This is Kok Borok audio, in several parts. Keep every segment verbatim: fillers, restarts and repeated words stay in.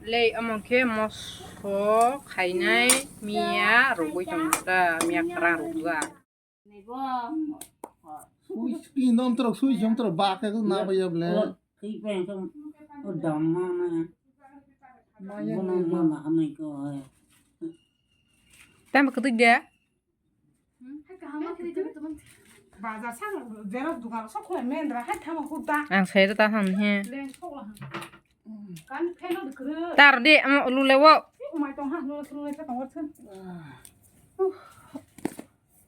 Le omo khe moso khainai miya rwgwi tongo da, miya kwrang rwgwi. Sui sui nom trok sui som trok ba khe na ba ya ble. Tamo kwtwi de. Bazar sa, xerox dukan sa khulai mendra hai thama hurda. Ang sai ta ham he. Leng sok la. Kan pheno dikre. Tar de, amo lu lewo. Mai tong ha, lu lu le tong wor thun.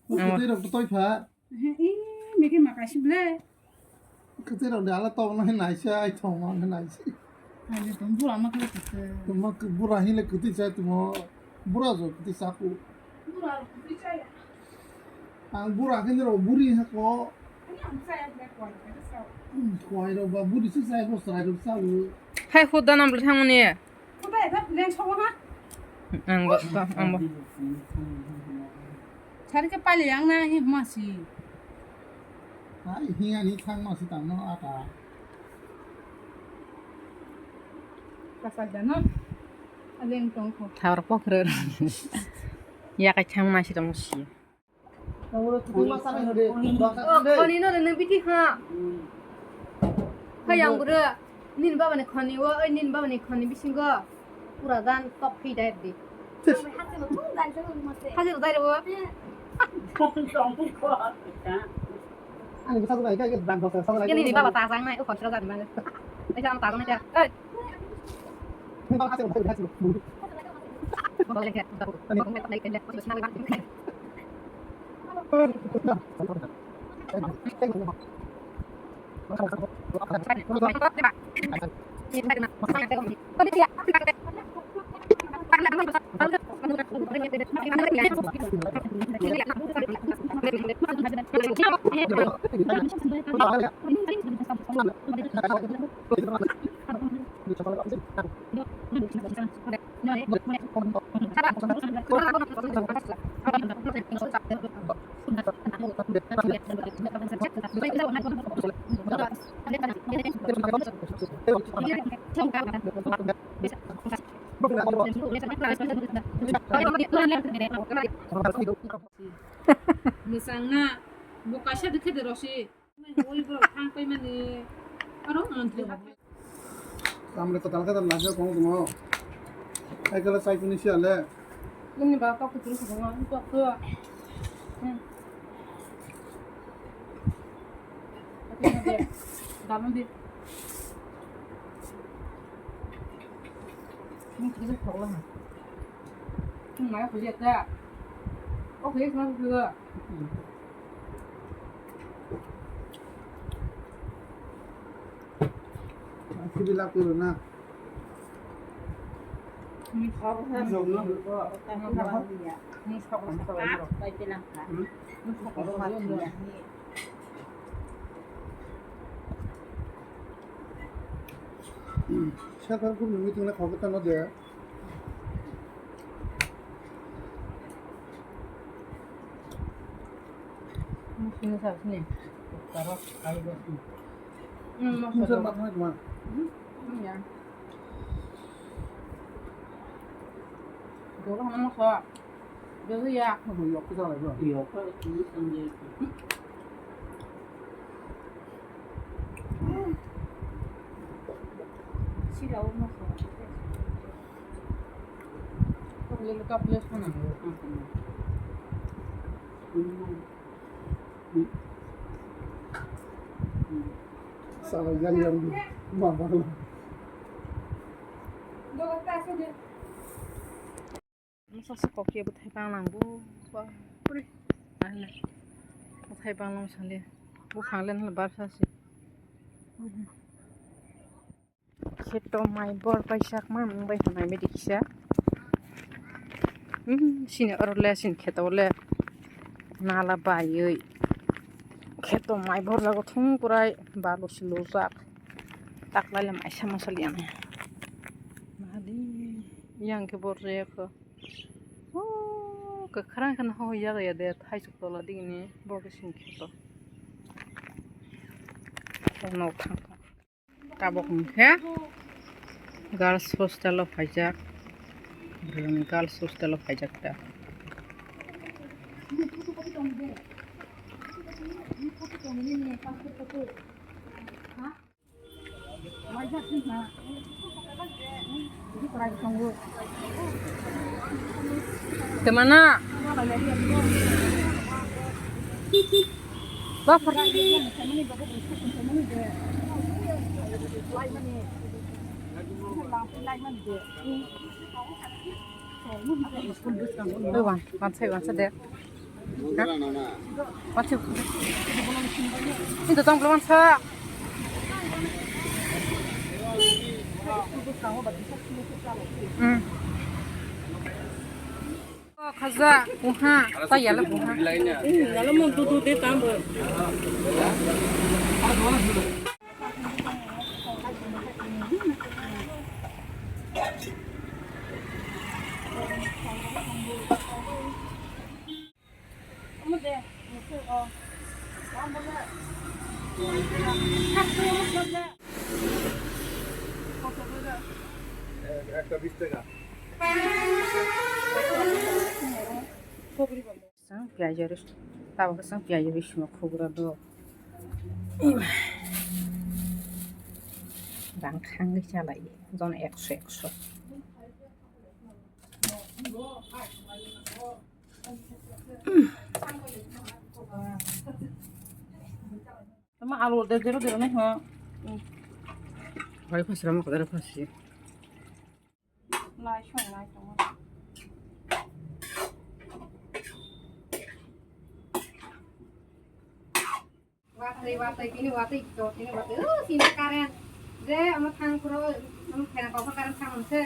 Kwtwi rok toi pha. Ih, meke makai si ble. Kwtwi rok de ala tong no hinai se, ai thong no hinai se. Hai de tong bura ma kle kwtwi. Tuma bura hile kwtwi chai tumo. Bura jo kwtwi chaku. Bura rok kwtwi chai. Ang bura khe nirok buri ha ko. Ani ang chai ble ko. Khwai rok ba buri se chai ko, chai rok chai. Hai khuda nam le thang ni. Ang bo, ang bo. Sari ke pali yang na hi masi. Hai, hi ani thang masi tang no ata. Kasa jana. Aleng tong ko. Thar pokre. Ya ka thang masi tang si. O khoni no nang biti ha. Phai yang bro. Nini baba ni khoni o, oi nini baba ni khoni bisingo. Pura gan kok phi dai di. Hasil dai bo. Ani bisa tuh kayak gitu dan dokter sama lagi. Ini ni baba tajang nai, o khosra jan mana. Ai jang tajang nai. Oi. Mwsang na, bo kaisa dikhe de rosi. Oi bro, thang paimani. Aro mantri. Tamle kwtal khe tam naisik tong tongmo. Ai kala chai kuni siya le. Nini ba kok kuturu kuturu kok tu. Hmm. Dalam di. Hmm, kita sekolah. Hmm, mana kuliah ta? Oh, kuliah sana juga. Sibilak turo na. Self help group ni meeting le khogwi tongma de. Sini sa sini. Taro kali dua sini. Hmm, masuk. Masuk, masuk, masuk. Hmm, ya. Dulu mana masuk? Dulu ya. Masuk, yok, kita lagi. Yok, ini sendiri. Sila umas. Lele kaple sana. Sala yang yang ma ba. Masa si kokya bwthai bang nang bo. Bwthai bang nang sale. Buphang le nang bar sa si. Kheto mai bor paisa kma wng bai hwnai midi kisa. Hmm, sini oro le sini kheto le nala baiwi. Kheto mai bor jago thung kurai balu si lujak. Taklai le maisa masa liya. Mahadi yang khe bor jaya kho. Oh, kwkhwrang kheno hoi ya ya de, thaisuk tola digini, bo khe sini kheto. Nok thang thang. Tabok hwn khe Girls hostel o phaijak. Girls hostel o phaijak ta. Temana? Bafar. Oi, wan, wan sai, wan sai de. Ha? Wan sai. Ini tuh tong belum sa. Hmm. Oh, kaza, buha, ta yala buha. Lalu mau tutu de tambah. একটা বিশ টাকা। Sang piyaj ris, tabuk sang piyaj ris mo khugra do. Rang khangwi chalai, jon ekso, ekso. Tama alu de zero zero nai ho. Bai phasra mo kadar phasi. Lai song lai tong. Watwi watwi tini watwi to tini watwi. Oh, sini karen. Je ama thang khoro, ama phena kok karen thang se.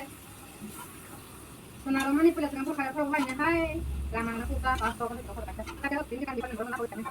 Sona romani pula sina khoro karen thang hai. Lama na kuta pas to ko ko kata. Kata tini kan di pan na ko tani.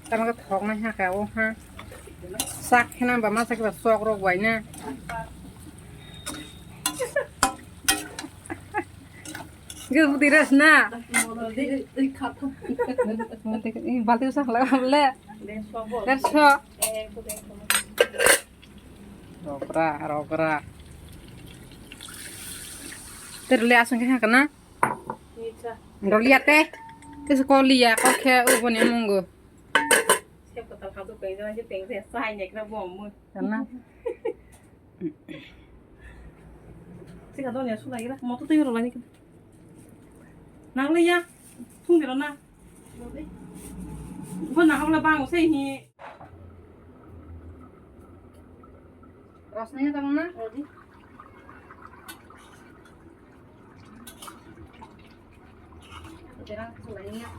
Tamo khe thoknai ha khe o ha. Sak khena ba masa khe ba sok rok bai na. Ge budi ras na. Balti sak la le. Derso. Rokra, rokra. Terle asang khe ha kana? Rolia te. Kisa ko lia ko khe u boni mungo. Sep ko tal khadu pe jana je teng se sai ne kra bom mu. Kana? Sika donya sulai ra moto tei ro lani. Nang le ya. Thung de ro na. Bo na habla bang se hi. Rosnanya tamo na? Ready. Jarang sulainya.